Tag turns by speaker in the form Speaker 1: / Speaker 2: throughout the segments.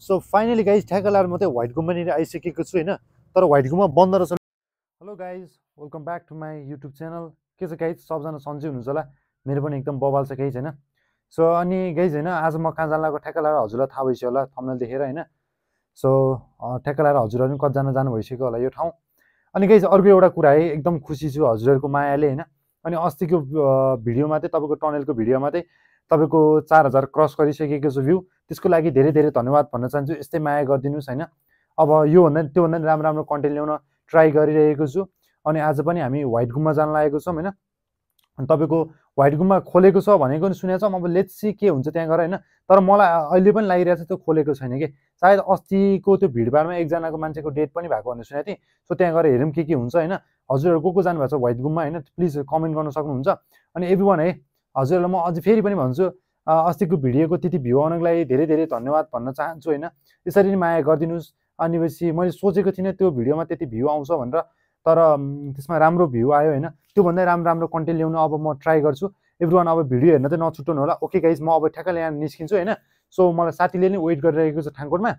Speaker 1: So finally guys ठ्याक्क लाएर म चाहिँ व्हाइट गुम्बानिर आइसकेको छु हैन। तर व्हाइट गुम्बा बन्द रहेछ। Hello guys, welcome back to my YouTube channel. के छ गाइज, सबजना सन्चै हुनुहुन्छ होला। मेरो पनि एकदम बबाल छ गाइज हैन। सो अनि गाइज हैन, आज म कहाँ जान लागेको ठ्याक्क लाएर हजुरलाई थाहा भइसक्यो होला थम्बनेल देखेर हैन। सो ठ्याक्क लाएर हजुरहरू पनि कतिजना जानु भइसक्यो होला यो ठाउँ। अनि गाइज अर्को एउटा कुरा है, एकदम खुसी छु हजुरहरूको मायाले हैन। अनि अस्तिको भिडियोमा चाहिँ तपाईँको टनलको भिडियोमा चाहिँ तपाईँको 4000 क्रस गरिसकेको छु भ्यू। त्यसको लागि धेरै धेरै धन्यवाद भन्न चाहन्छु। यस्तै माया गरिदिनुहोस् हैन। अब योभन्दा त्योभन्दा राम्रो राम्रो कन्टेन्ट ल्याउन ट्राई गरिरहेको छु। अनि आज पनि हामी व्हाइट गुम्बा जान लागेको छौँ हैन। अनि तपाईँको व्हाइट गुम्बा खोलेको छ भनेको नि सुनेको छौँ। अब लेट्स सी के हुन्छ त्यहाँ गएर हैन। तर मलाई अहिले पनि लागिरहेको छ त्यो खोलेको छैन कि। सायद अस्तिको त्यो भिडभाडमा एकजनाको मान्छेको डेथ पनि भएको भनेर सुनेको थिएँ। सो त्यहाँ गएर हेरौँ के हुन्छ हैन। हजुरहरू को जानुभएको छ व्हाइट गुम्बा हैन, प्लिज कमेन्ट गर्न सक्नुहुन्छ। अनि एभ्रीवान है, हजुरहरूलाई म अझै फेरि पनि भन्छु, अस्तिको भिडियोको त्यति भ्यू आउनको लागि धेरै धेरै धन्यवाद भन्न चाहन्छु हैन। यसरी नै माया गरिदिनुहोस्। अनि पछि मैले सोचेको थिइनँ त्यो भिडियोमा त्यति भ्यू आउँछ भनेर, तर त्यसमा राम्रो भ्यू आयो हैन। त्योभन्दा राम्रो राम्रो कन्टेन्ट ल्याउन अब म ट्राई गर्छु। एभ्रीवान अब भिडियो हेर्न चाहिँ नछुट्टाउनु होला। ओके गाइज, म अब ठ्याक्क यहाँ निस्किन्छु हैन। सो मलाई साथीले नि वेट गरिरहेको छ ठाङकोटमा।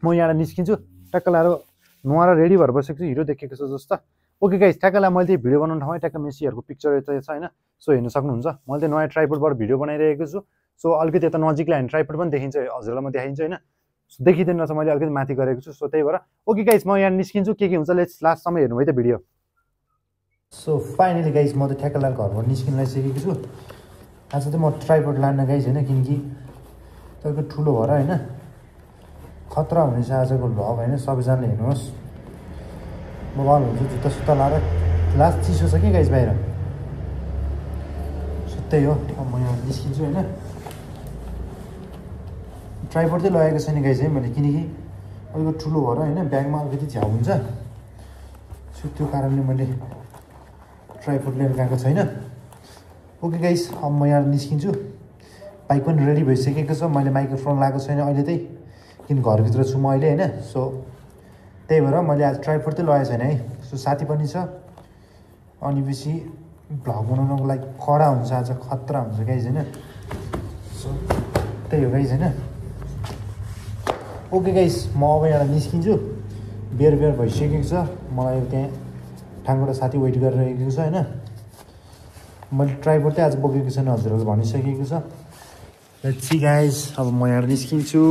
Speaker 1: म यहाँबाट निस्किन्छु, ट्याक्क लाएर नुहाएर रेडी भएर बसेको छु, हिरो देखेको छ जस्तो। ओके गाइज, ट्याक्क ला मैले भिडियो बनाउनु ठाउँमा ट्याक्क मेसीहरूको पिक्चर यता छ हैन। सो हेर्न सक्नुहुन्छ, मैले चाहिँ नयाँ ट्राइपोडबाट भिडियो बनाइरहेको छु। सो अलिकति यता नजिक ल्यायो भने ट्राइपोड पनि देखिन्छ, हजुरलाई म देखाइदिन्छु हैन। सो देखिँदैन रहेछ, मैले अलिकति माथि गरेको छु। सो त्यही भएर ओके गाइज, म यहाँ निस्किन्छु। के हुन्छ लेट्स लास्टसम्म हेर्नु है त भिडियो। सो फाइनली गाइज, म त ठ्याक्क लाएर घरबाट निस्किन लागिसकेको छु। आज चाहिँ म ट्राइपोड लान्न गाइज हैन, किनकि तपाईँको ठुलो भएर हैन खतरा हुनेछ आजको भ्लग हैन। सबैजनाले हेर्नुहोस्, मोबाइल हुन्छ जुत्ता सुत्ता लाएर। लास्ट चिसो छ कि गाइज बाहिर। सो त्यही हो, अब म यहाँ निस्किन्छु हैन। ट्राइपोड चाहिँ लगाएको छैन गाइज है मैले, किनकि अलिकति ठुलो भएर हैन ब्यागमा अलिकति झ्याउ हुन्छ। सो त्यो कारणले मैले ट्राइपोड लिएर गएको छैन। ओके गाइज, अब म यहाँ निस्किन्छु। बाइक पनि रेडी भइसकेको छ। मैले माइक्रोफोन लगाएको छैन अहिले चाहिँ, किन घरभित्र छु म अहिले हैन। सो त्यही भएर मैले आज ट्राइपोड चाहिँ लगाएको छैन है। सो साथी पनि छ। अनि पछि भ्लग बनाउनको लागि कडा हुन्छ आज, खतरा हुन्छ गाइज हैन। सो त्यही हो गाइज हैन। ओके गाइज, म अब यहाँ निस्किन्छु। बेर भइसकेको छ। मलाई त्यहाँ ठाङबाट साथी वेट गरिरहेको छ हैन। मैले ट्राइपोड चाहिँ आज बोकेको छैन, हजुरहरूले भनिसकेको छ। लेट्स सी गाइज, अब म यहाँ निस्किन्छु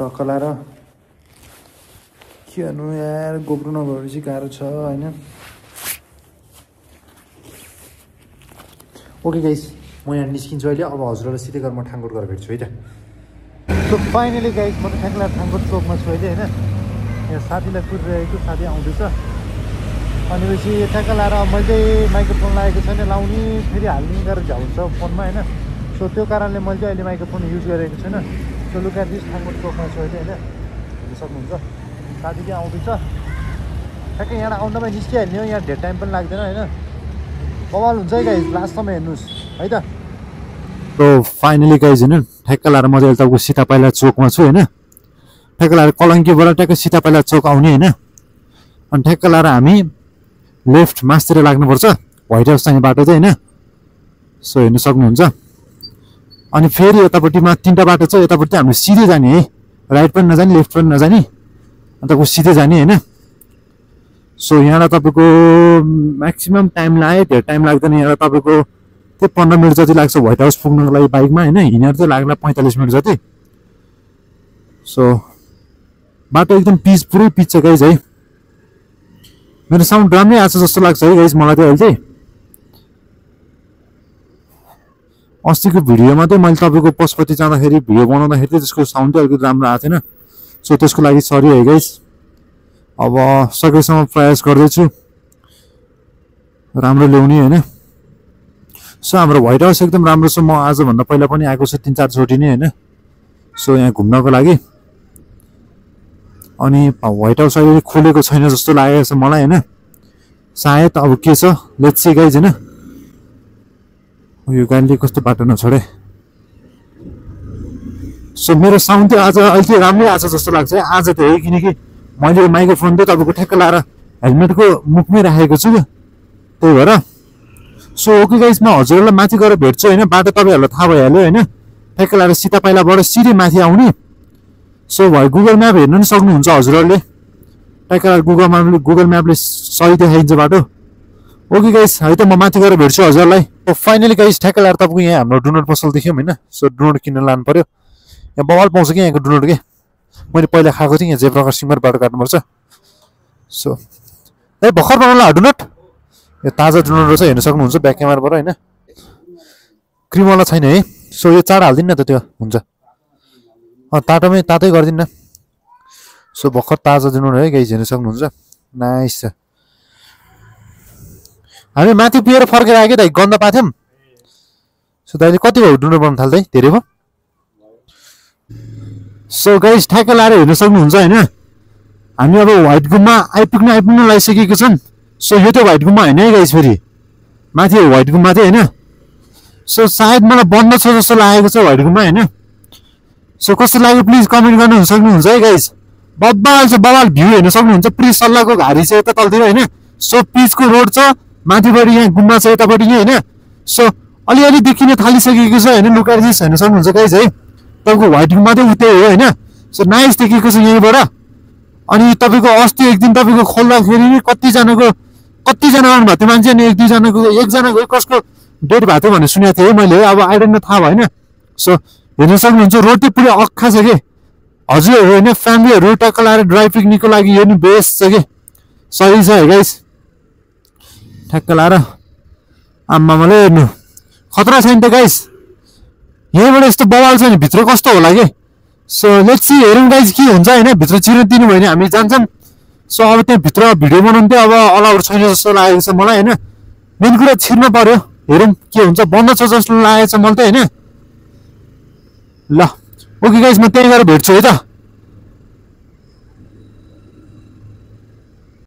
Speaker 1: टक्क लाएर। के गर्नु यार, गोब्रो नभएपछि गाह्रो छ हैन। ओके गाइज, म यहाँ निस्किन्छु अहिले। अब हजुरहरूलाई सिधै गएर म ठाङकोट गएर भेट्छु है त। सो फाइनली गाइज, म त ठ्याक्क लाएर ठाङकोट चोकमा छु अहिले हैन। यहाँ साथीलाई कुरिरहेको, साथी आउँदैछ। अनि पछि ठ्याक्क लाएर मैले चाहिँ माइक्रोफोन लागेको छैन, लाउने फेरि हाल्ने गरेर झ्याउँछ फोनमा हैन। सो त्यो कारणले मैले चाहिँ अहिले माइक्रोफोन युज गरेको छैन। सो लुक एट दिस, ठाङकोट चोकमा छु अहिले हैन। हेर्न सक्नुहुन्छ, साथी चाहिँ आउँदैछ। ठ्याक्कै यहाँ आउँदामा निस्किहाल्ने हो, यहाँ धेर टाइम पनि लाग्दैन हैन। बवाल हुन्छ है गाइज, लास्टसम्म हेर्नुहोस् है त। सो फाइनली गाइज हैन, ठ्याक्क लाएर म चाहिँ तपाईँको सीतापाइला चोकमा छु हैन। ठ्याक्क लाएर कलङ्कीबाट ट्याक्क सीतापाइला चोक आउने हैन। अनि ठ्याक्क लाएर हामी लेफ्ट मासतिर लाग्नुपर्छ, व्हाइट हाउस जाने बाटो चाहिँ हैन। सो हेर्न सक्नुहुन्छ। अनि फेरि यतापट्टिमा 3टा बाटो छ। यतापट्टि हामी सिधै जाने है, राइट पनि नजाने लेफ्ट पनि नजाने, अन्त सिधै जाने हैन। सो यहाँ तपाईँको म्याक्सिमम् टाइम लाग्यो, धेरै टाइम लाग्दैन। यहाँ तपाईँको त्यो 15 मिनट जति लाग्छ व्हाइट हाउस पुग्नको लागि बाइकमा हैन। हिँडेर चाहिँ लाग्ला 45 मिनट जति। सो बाटो एकदम पिच, पुरै पिच छ गाइज है। मेरो साउन्ड राम्रै आएको जस्तो लाग्छ है गाइज मलाई चाहिँ अहिले चाहिँ। अस्तिको भिडियोमा चाहिँ मैले तपाईँको पशुपति जाँदाखेरि भिडियो बनाउँदाखेरि चाहिँ त्यसको साउन्ड चाहिँ अलिकति राम्रो आएको थिएन। सो त्यसको लागि सरी है गाइज। अब सकेसम्म प्रयास गर्दैछु राम्रो ल्याउने हैन। सो हाम्रो व्हाइट हाउस एकदम राम्रो छ। म आजभन्दा पहिला पनि आएको छु 3-4 चोटि नै हैन। सो यहाँ घुम्नको लागि। अनि व्हाइट हाउस अहिले खोलेको छैन जस्तो लागेको छ मलाई हैन। सायद अब के छ, लेट्स सी गाइज हैन। यो गाडीले कस्तो बाटो नछोडे। सो मेरो साउन्ड चाहिँ आज अहिले राम्रै आएको जस्तो लाग्छ है आज त है, किनकि मैले माइक्रोफोन चाहिँ तपाईँको ठ्याक्क लाएर हेलमेटको मुखमै राखेको छु त्यही भएर। सो ओके गाइज, म हजुरहरूलाई माथि गएर भेट्छु हैन। बाटो तपाईँहरूलाई थाहा भइहाल्यो हैन। ठ्याक्क लाएर सीतापाइलाबाट सिधै माथि आउने। सो भयो गुगल म्याप हेर्न नि सक्नुहुन्छ हजुरहरूले ट्याकलार गुगल म्यापले सही देखाइन्छ बाटो ओके गाइस है त म माथि गएर भेट्छु हजुरलाई फाइनली गाइस ठ्याक्कै तपाईँको यहाँ हाम्रो डोनट पसल देख्यौँ होइन सो डोनट किन्न लानु पर्यो यहाँ बवाल पाउँछ कि यहाँको डोनट के मैले पहिला खाएको थिएँ यहाँ जेब्रा क्रसिङमा बाटो काट्नुपर्छ सो ए भर्खर बनाउनु डोनट यो ताजा डोनट रहेछ हेर्न सक्नुहुन्छ ब्याक क्यामेराबाट होइन क्रिमवाला छैन है सो यो चाड हालिदिनु न त त्यो हुन्छ तातै गरिदिनु न सो भर्खर ताजा डोनट है गाइस हेर्न सक्नुहुन्छ नाइस छ हामी माथि पुगेर फर्केर आयो कि गन्ध पाएको थियौँ सो दाइले कति भयो डोनट बनाउनु थाल्दै धेरै भयो सो गाइस ठ्याक्कै लाएर हेर्न सक्नुहुन्छ होइन हामी अब व्हाइट गुम्बा आइपुग्न लागिसकेको छन् सो यो त व्हाइट गुम्बा होइन है गाइस फेरि माथि व्हाइट गुम्बा चाहिँ होइन सो सायद मलाई बन्द छ जस्तो लागेको छ व्हाइट गुम्बा होइन सो कस्तो लाग्यो प्लिज कमेन्ट गर्न सक्नुहुन्छ है गाइस बबाल भ्यू हेर्न सक्नुहुन्छ पुरै सल्लाहको घारी छ यता तलतिर होइन सो पिचको रोड छ माथिपट्टि यहाँ गुम्बा छ यतापट्टि होइन सो अलिअलि देखिन थालिसकेको छ होइन लुकारिस हेर्न सक्नुहुन्छ गाइस है तपाईँको व्हाइट गुम्बा चाहिँ उतै हो होइन सो नाइस देखेको छ यहीँबाट अनि तपाईँको अस्ति एक दिन तपाईँको खोल्दाखेरि नि कतिजना आउनु भएको थियो मान्छे अनि एकजनाको कसको डेट भएको थियो भन्ने सुनेको थिएँ है मैले अब आइडन थाहा भएन सो हेर्न सक्नुहुन्छ रोड चाहिँ पुरै अख्खा छ कि हजुरहरू होइन फ्यामिलीहरू टक्क लाएर ड्राई पिकनिकको लागि यो नि बेस्ट छ कि सही छ है गाइस ठ्याक्क लाएर आम्मामाले हेर्नु खतरा छैन त गाइस यहीँबाट यस्तो बवाल छ नि भित्र कस्तो होला कि सो लेट्स सी हेरौँ गाइस के हुन्छ होइन भित्र छिर्न दिनु भयो भने हामी जान्छौँ सो अब त्यहाँ भित्र भिडियो बनाउनु चाहिँ अब अलाउड छैन जस्तो लागेको छ मलाई होइन मेन कुरा छिर्न पर्यो हेरौँ के हुन्छ बन्द छ जस्तो लागेको छ मलाई त होइन ल ओके गाइस म त्यहीँ गएर भेट्छु है त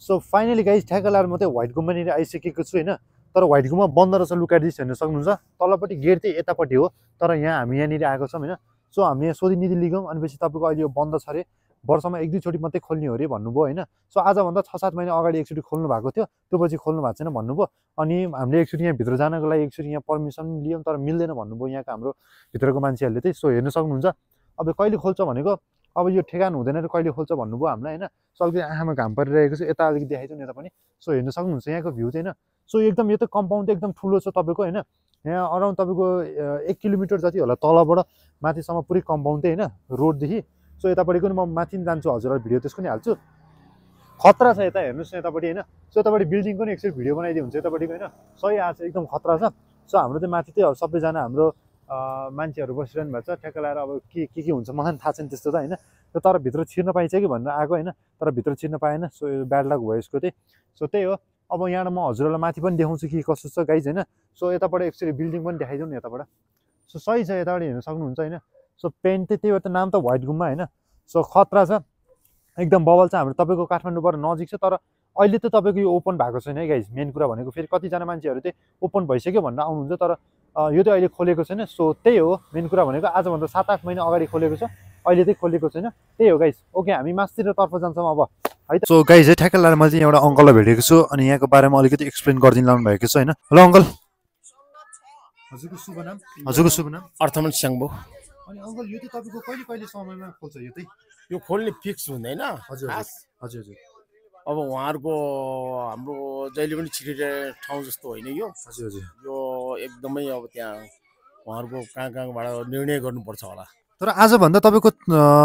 Speaker 1: सो फाइनली गाइस ठ्याक्क लाएर म चाहिँ व्हाइट गुम्बानिर आइसकेको छु होइन तर व्हाइट गुम्बा बन्द रहेछ लुकाइदिस हेर्न सक्नुहुन्छ तलपट्टि गेट चाहिँ यतापट्टि हो तर यहाँ हामी यहाँनिर आएको छौँ होइन सो हामी यहाँ सोधिनिधि लिगौँ अनि पछि तपाईँको अहिले यो बन्द छ अरे वर्षमा 1-2 चोटि मात्रै खोल्ने हो अरे भन्नुभयो होइन सो आजभन्दा 6-7 महिना अगाडि एकचोटि खोल्नु भएको थियो त्यो पछि खोल्नु भएको छैन भन्नुभयो अनि हामीले एकचोटि यहाँ भित्र जानको लागि एकचोटि यहाँ पर्मिसन लियौँ तर मिल्दैन भन्नुभयो यहाँको हाम्रो भित्रको मान्छेहरूले चाहिँ सो हेर्न सक्नुहुन्छ अब कहिले खोल्छ भनेको अब यो ठेगान हुँदैन र कहिले खोल्छ भन्नुभयो हामीलाई होइन सो अलिकति आँखामा घाम परिरहेको छ यता अलिकति देखाइदिउँ यता पनि सो हेर्न सक्नुहुन्छ यहाँको भ्यू चाहिँ होइन सो एकदम यो त कम्पाउन्ड एकदम ठुलो छ तपाईँको होइन यहाँ अराउन्ड तपाईँको 1 किलोमिटर जति होला तलबाट माथिसम्म पुरै कम्पाउन्ड चाहिँ होइन रोडदेखि सो यतापट्टिको नि म माथि पनि जान्छु हजुरलाई भिडियो त्यसको नि हाल्छु खतरा छ यता हेर्नुहोस् न यतापट्टि होइन सो यतापट्टि बिल्डिङको नि एकचोटि भिडियो बनाइदियो हुन्छ यतापट्टिको होइन सही आएको छ एकदम खतरा छ सो हाम्रो चाहिँ माथि चाहिँ सबैजना हाम्रो मान्छेहरू बसिरहनु भएको छ ठ्याक्क लाएर अब के हुन्छ मलाई पनि थाहा छैन त्यस्तो त होइन तर भित्र छिर्न पाइन्छ कि भनेर आएको होइन तर भित्र छिर्न पाएन सो ब्याड लक भयो यसको चाहिँ सो त्यही हो अब यहाँबाट म हजुरहरूलाई माथि पनि देखाउँछु के कस्तो छ गाइज होइन सो यताबाट एकचोटि बिल्डिङ पनि देखाइदिउँ न यताबाट सो सही छ यताबाट हेर्न सक्नुहुन्छ होइन सो पेन्ट चाहिँ त्यही भएर त नाम त व्हाइट गुम्बा होइन सो खतरा छ एकदम बबल छ हाम्रो तपाईँको काठमाडौँबाट नजिक छ तर अहिले त तपाईँको यो ओपन भएको छैन है गाइज मेन कुरा भनेको फेरि कतिजना मान्छेहरू चाहिँ ओपन भइसक्यो भनेर आउनुहुन्छ तर यो चाहिँ अहिले खोलेको छैन सो त्यही हो मेन कुरा भनेको आजभन्दा 7-8 महिना अगाडि खोलेको छ अहिले चाहिँ खोलेको छैन त्यही हो गाइज ओके हामी मास्तिर तर्फ जान्छौँ अब है त सो गाइज है ठ्याक्क लाएर मैले चाहिँ एउटा अङ्कललाई भेटेको छु अनि यहाँको बारेमा अलिकति एक्सप्लेन गरिदिनु लाउनु भएको छ होइन हेलो अङ्कल हजुरको शुभ नाम
Speaker 2: अर्थमन स्याङ्बो
Speaker 1: अनि अङ्कल यो चाहिँ तपाईँको कहिले समयमा खोल्छ यो चाहिँ
Speaker 2: यो खोल्ने फिक्स हुँदैन
Speaker 1: हजुर हजुर हजुर
Speaker 2: अब उहाँहरूको हाम्रो जहिले पनि छिरिने ठाउँ जस्तो होइन यो
Speaker 1: हजुर हजुर
Speaker 2: यो एकदमै अब त्यहाँ उहाँहरूको कहाँबाट निर्णय गर्नुपर्छ होला
Speaker 1: तर आजभन्दा तपाईँको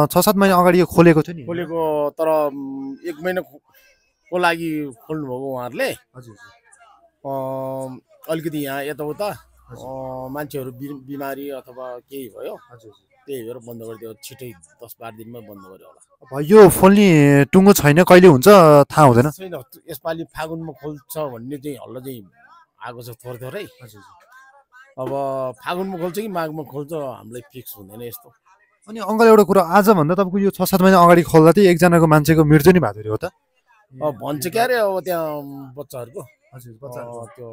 Speaker 1: 6-7 महिना अगाडि यो खोलेको थियो नि
Speaker 2: खोलेको तर 1 महिनाको लागि खोल्नुभएको उहाँहरूले
Speaker 1: हजुर
Speaker 2: अलिकति यहाँ यताउता मान्छेहरू बिमारी अथवा केही भयो
Speaker 1: हजुर
Speaker 2: त्यही भएर बन्द गरिदियो छिटै 10-12 दिनमै बन्द गर्यो होला
Speaker 1: अब यो खोल्ने टुङ्गो छैन कहिले हुन्छ थाहा हुँदैन
Speaker 2: छैन यसपालि फागुनमा खोल्छ भन्ने चाहिँ हल्ला चाहिँ आएको छ थोरै
Speaker 1: हजुर
Speaker 2: अब फागुनमा खोल्छ कि माघमा खोल्छ हामीलाई फिक्स हुँदैन यस्तो
Speaker 1: अनि अङ्कल एउटा कुरा आजभन्दा तपाईँको यो 6-7 महिना अगाडि खोल्दा चाहिँ एकजनाको मान्छेको मृत्यु नि भएको थियो हो त
Speaker 2: अब भन्छ क्या अरे अब त्यहाँ बच्चाहरूको
Speaker 1: हजुर
Speaker 2: त्यो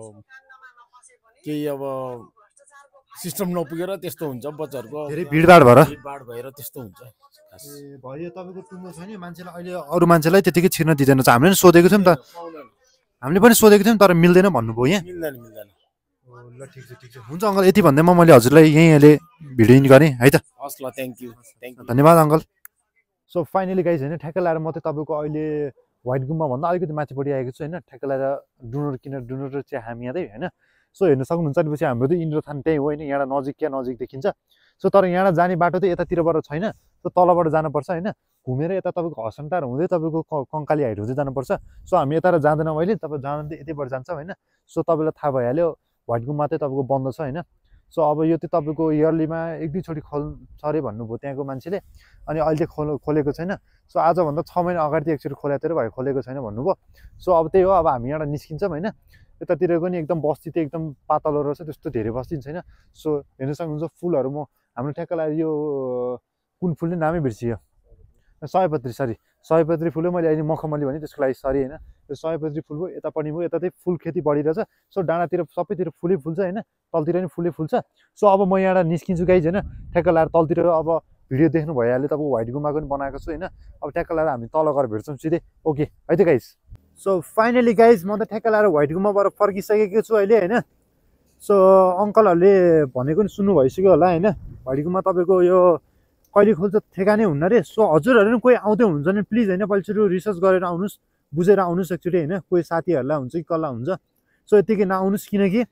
Speaker 2: केही अब सिस्टम नपुगेर त्यस्तो हुन्छ बच्चाहरूको
Speaker 1: धेरै भिडभाड
Speaker 2: भएर त्यस्तो हुन्छ
Speaker 1: भयो तपाईँको टुङ्गो छैन मान्छेलाई अहिले अरू मान्छेलाई त्यतिकै छिर्न दिँदैन हामीले पनि सोधेको थियौँ त हामीले पनि सोधेको थियौँ तर मिल्दैन भन्नुभयो यहाँ
Speaker 2: मिल्दैन
Speaker 1: ल ठिक छ हुन्छ अङ्कल यति भन्दैमा मैले हजुरलाई यहीँ अहिले भिडियो इन गरेँ है त
Speaker 2: हस् ल थ्याङ्क यू
Speaker 1: धन्यवाद अङ्कल सो फाइनली गाइज होइन ठ्याक्क लाएर म चाहिँ तपाईँको अहिले व्हाइट गुम्बा भन्दा अलिकति माथिपट्टि आएको छु होइन ठ्याक्क लाएर डुनर र चिया हामी याँदै होइन सो हेर्न सक्नुहुन्छ भनेपछि हाम्रो चाहिँ इन्द्रथान त्यही हो होइन यहाँ नजिक क्या नजिक देखिन्छ सो तर यहाँ जाने बाटो चाहिँ यतातिरबाट छैन सो तलबाट जानुपर्छ होइन घुमेर यता तपाईँको हसनटार हुँदै तपाईँको कङ्काली हाइट हुँदै जानुपर्छ सो हामी यता जाँदैनौँ अहिले तपाईँ जाँदै यतैबाट जान्छ होइन सो तपाईँलाई थाहा भइहाल्यो व्हाइट गुम्बा चाहिँ तपाईँको बन्द छ होइन सो अब यो चाहिँ तपाईँको इयरलीमा 1-2 चोटि खोल्छ अरे भन्नुभयो त्यहाँको मान्छेले अनि अहिले चाहिँ खोलेको छैन सो आजभन्दा 6 महिना अगाडि चाहिँ एकचोटि खोलेको भयो खोलेको छैन भन्नुभयो सो अब त्यही हो अब हामी यहाँबाट निस्किन्छौँ होइन यतातिरको नि एकदम बस्ती चाहिँ एकदम पातलो रहेछ त्यस्तो धेरै बस्ती छैन सो हेर्न सक्नुहुन्छ फुलहरू म हाम्रो ठ्याक्क लाग्यो यो कुन फुल नामै बिर्सियो सयपत्री फुल हो मैले अहिले मखमली भने त्यसको लागि सरी होइन यो सयपत्री फुल हो यता पनि भयो यता चाहिँ फुल खेती बढिरहेछ सो डाँडातिर सबैतिर फुलै फुल्छ होइन तलतिर पनि फुलै फुल्छ सो अब म यहाँबाट निस्किन्छु गाइज होइन ठ्याक्क लाएर तलतिर अब भिडियो देख्नु भइहाल्यो तपाईँको व्हाइट गुम्बाको पनि बनाएको छु होइन अब ठ्याक्क लाएर हामी तल गएर भेट्छौँ सिधै ओके है त गाइज सो फाइनली गाइज म त ठ्याक्क लाएर व्हाइट गुम्बाबाट फर्किसकेको छु अहिले होइन सो अङ्कलहरूले भनेको नि सुन्नु भइसक्यो होला होइन व्हाइट गुम्बा तपाईँको यो कहिले खोल्छ ठेगानै हुन्न रे सो हजुरहरू पनि कोही आउँदै हुन्छ भने प्लिज होइन पहिलोचोटि रिसर्च गरेर आउनुहोस् बुझेर आउनुहोस् एकचोटि होइन कोही साथीहरूलाई हुन्छ कि कसलाई हुन्छ सो यतिकै नआउनुहोस् किनकि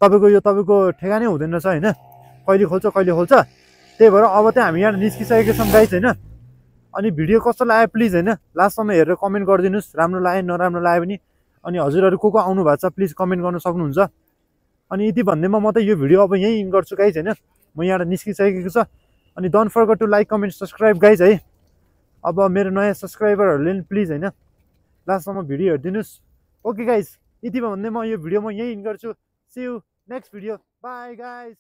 Speaker 1: तपाईँको ठेगानै हुँदैन रहेछ होइन कहिले खोल्छ त्यही भएर अब चाहिँ हामी यहाँ निस्किसकेको छौँ गाइज होइन अनि भिडियो कस्तो लाग्यो प्लिज होइन लास्टसम्म हेरेर कमेन्ट गरिदिनुहोस् राम्रो लाग्यो नराम्रो लाग्यो भने अनि हजुरहरू को आउनु भएको छ प्लिज कमेन्ट गर्न सक्नुहुन्छ अनि यति भन्दैमा म त यो भिडियो अब यहीँ इन गर्छु गाइज होइन म यहाँबाट निस्किसकेको छ अनि don't forget to like comment subscribe guys है अब मेरो नयाँ सब्सक्राइबरहरूले पनि प्लिज होइन लास्टसम्म भिडियो हेरिदिनुहोस् ओके गाइज यति भन्दै म यो भिडियो म यहीँ इन गर्छु see you next video bye guys